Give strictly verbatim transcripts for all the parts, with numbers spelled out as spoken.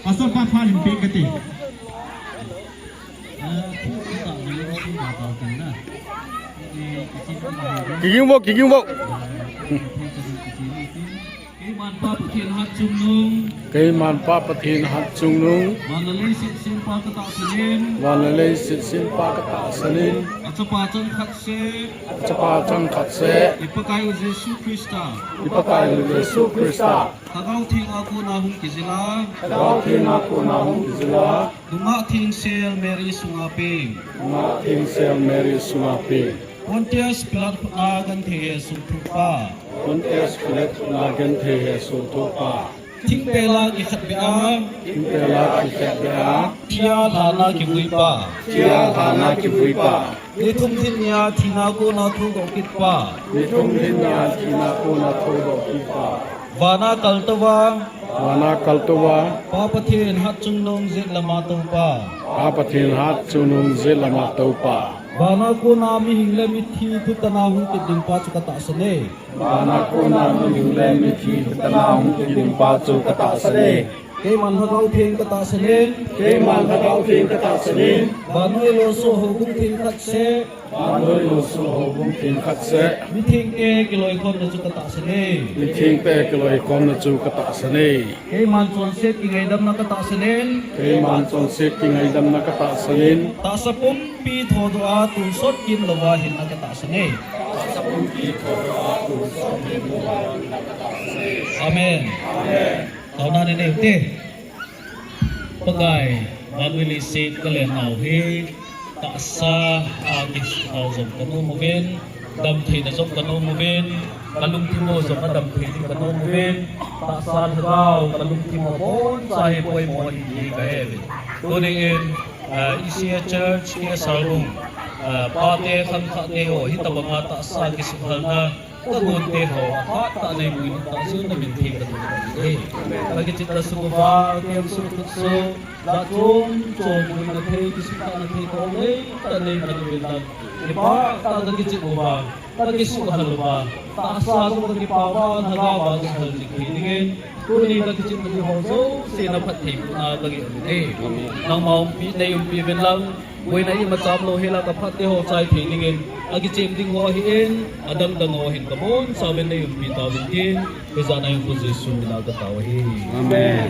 Pastor pa pha lim pe kati. Kiging vo, kiging vo. Keiman Pa Pathen Hatchungnung. Keiman Pa Pathen Hatchungnung. Van le leiset sempa katahsan in. Van le leiset sempa katahsan in. Achapa changkhat seh. Achapa changkhat seh. I Pakaiu Jesu Christa. I Pakaiu Jesu Christa. Lhagao Theng a kona hung kijil a. Lhagao Theng a kona hung kijil a. Nungah Thengsel Mary sunga peng. Nungah Thengsel Mary sunga peng. Pontius Pilat khut a genthei hesoh thohpa. Pontius Pilat khut a genthei hesoh thohpa. Thingpel a kikhetbeh a. Thingpel a kikhetbeh a. Thi a lhan a kivuipa. Thi a lhan a kivuipa. Ni thum lhin ni a thina kona thoudoh kitpa. Ni thum lhin ni a thina kona thoudoh kitpa. Van a kaltouva. Van a kaltouva. Pa Pathen Hatchungnung jet le mama toupa. Pa Pathen Hatchungnung jet le mama toupa. Van a kona mihing le mithi thutan a hung kit dingpa chu katahsan e. Van a kona mihing le mithi thutan a hung kit dingpa chu katahsan e. Keiman Lhagao Theng katahsan in. Keiman Lhagao Theng katahsan in. Vannoi lolsuh houbung theng khat seh. Vannoi lolsuh houbung theng khat seh. Mithengte kiloikhomna chu katahsan e. Mithengte kiloikhomna chu katahsan e. Keiman chonset kingaidamna katahsan in. Keiman chonset kingaidamna katahsan in. Tahsa pumpi thodoh a tonsot kin louva hinna katahsan e. Tahsa pumpi thodoh a tonsot kin louva hinna katahsan e. Amen. Amen. Taona nei nei u hite. Pakai, vannoi leiset kalen nau hi, tahsa a kisuhhal jong kanom uvin, damtheina jong kanom uvin, kalungthim u jong adamthei ding kanom uvin, tahsa lhagao kalungthim u aboncha hi poimo ahi ti kahe uvin. Tuni in, ah, E C A Church, K S R bung, ah, pate khangthah te ho, hitobanga tahsa kisuhhalna, kagonte ho, aphat tah a neimu in tah jeh un namin theng kathum e. Kakicheh tasuh uva, kei jong suhthuseh, jat chom chom, boina thei, kisuhthahna thei, kaum lei tah a neiman uvin lang. Kipah tah a kakicheh uva, kakisuhhal uva, tahsa jong kakipah uva, lhagao a jong hal jing thei dingin, tuni kakicheh uva ho jouse naphatthei phatna kageh uve. Nangma umpi, nei umpi uvin lang, boina imacha umlou hel a kaphat te ho chai thei dingin, akichep ding ho ahin, adang dang ho ahin kabonchauvin nei umpi tauvin tin, hijat a hung Pu Jesu mina katao ahi. Amen.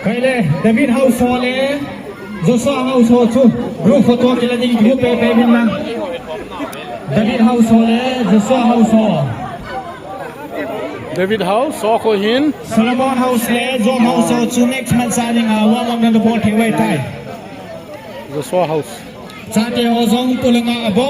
Kaile, David House ho le Joshua House ho chu group photo kila ding group pe pe min lang. David House ho le Joshua House ho. David House ho khu hin. Solomon House le Job House ho chu next month sa ding a warm up na bol thei uve tai. Joshua House. Chate ho jong pulanga abo.